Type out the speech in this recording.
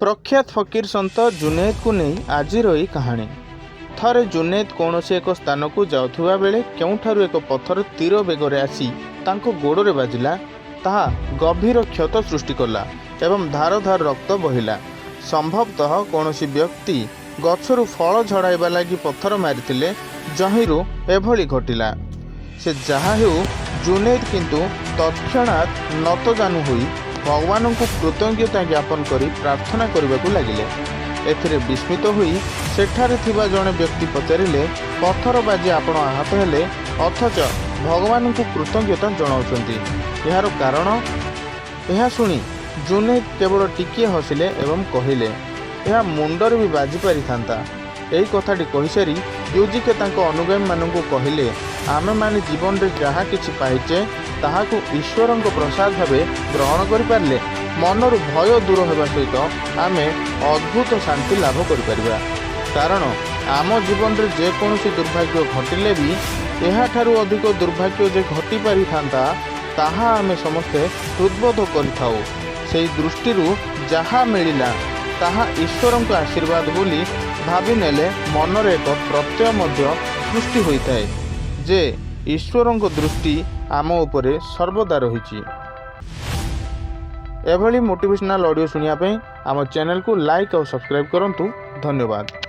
ପ୍ରଖ୍ୟାତ ଫକୀର ସନ୍ଥ ଜୁନେଦକୁ ନେଇ ଆଜିର ଏହି କାହାଣୀ। ଥରେ ଜୁନେଦ କୌଣସି ଏକ ସ୍ଥାନକୁ ଯାଉଥିବା ବେଳେ କେଉଁଠାରୁ ଏକ ପଥର ତୀର ବେଗରେ ଆସି ତାଙ୍କ ଗୋଡ଼ରେ ବାଜିଲା। ତାହା ଗଭୀର କ୍ଷତ ସୃଷ୍ଟି କଲା ଏବଂ ଧାର ଧାର ରକ୍ତ ବହିଲା। ସମ୍ଭବତଃ କୌଣସି ବ୍ୟକ୍ତି ଗଛରୁ ଫଳ ଝଡ଼ାଇବା ଲାଗି ପଥର ମାରିଥିଲେ, ଯହିଁରୁ ଏଭଳି ଘଟିଲା। ସେ ଯାହା ହେଉ, ଜୁନେଦ କିନ୍ତୁ ତତ୍କ୍ଷଣାତ୍ ନତଜାନୁ ହୋଇ ଭଗବାନଙ୍କୁ କୃତଜ୍ଞତା ଜ୍ଞାପନ କରି ପ୍ରାର୍ଥନା କରିବାକୁ ଲାଗିଲେ। ଏଥିରେ ବିସ୍ମିତ ହୋଇ ସେଠାରେ ଥିବା ଜଣେ ବ୍ୟକ୍ତି ପଚାରିଲେ, "ପଥର ବାଜି ଆପଣ ଆହତ ହେଲେ, ଅଥଚ ଭଗବାନଙ୍କୁ କୃତଜ୍ଞତା ଜଣାଉଛନ୍ତି, ଏହାର କାରଣ?" ଏହା ଶୁଣି ଜୁନେଦ କେବଳ ଟିକିଏ ହସିଲେ ଏବଂ କହିଲେ, "ଏହା ମୁଣ୍ଡରେ ବି ବାଜି ପାରିଥାନ୍ତା।" ଏହି କଥାଟି କହିସାରି ୟୁଜିକେ ତାଙ୍କ ଅନୁଗାମୀମାନଙ୍କୁ କହିଲେ, "ଆମେମାନେ ଜୀବନରେ ଯାହା କିଛି ପାଇଛେ, ତାହାକୁ ଈଶ୍ୱରଙ୍କ ପ୍ରସାଦ ଭାବେ ଗ୍ରହଣ କରିପାରିଲେ ମନରୁ ଭୟ ଦୂର ହେବା ସହିତ ଆମେ ଅଦ୍ଭୁତ ଶାନ୍ତି ଲାଭ କରିପାରିବା। କାରଣ ଆମ ଜୀବନରେ ଯେକୌଣସି ଦୁର୍ଭାଗ୍ୟ ଘଟିଲେ ବି ଏହାଠାରୁ ଅଧିକ ଦୁର୍ଭାଗ୍ୟ ଯେ ଘଟିପାରିଥାନ୍ତା, ତାହା ଆମେ ସମସ୍ତେ ହୃଦବୋଧ କରିଥାଉ। ସେହି ଦୃଷ୍ଟିରୁ ଯାହା ମିଳିଲା, ତାହା ଈଶ୍ୱରଙ୍କ ଆଶୀର୍ବାଦ ବୋଲି ଭାବିନେଲେ ମନରେ ଏକ ପ୍ରତ୍ୟୟ ମଧ୍ୟ ସୃଷ୍ଟି ହୋଇଥାଏ ଯେ ଈଶ୍ୱରଙ୍କ ଦୃଷ୍ଟି ଆମ ଉପରେ ସର୍ବଦା ରହିଛି।" ଏଭଳି ମୋଟିଭେସନାଲ୍ ଅଡ଼ିଓ ଶୁଣିବା ପାଇଁ ଆମ ଚ୍ୟାନେଲକୁ ଲାଇକ୍ ଆଉ ସବସ୍କ୍ରାଇବ୍ କରନ୍ତୁ। ଧନ୍ୟବାଦ।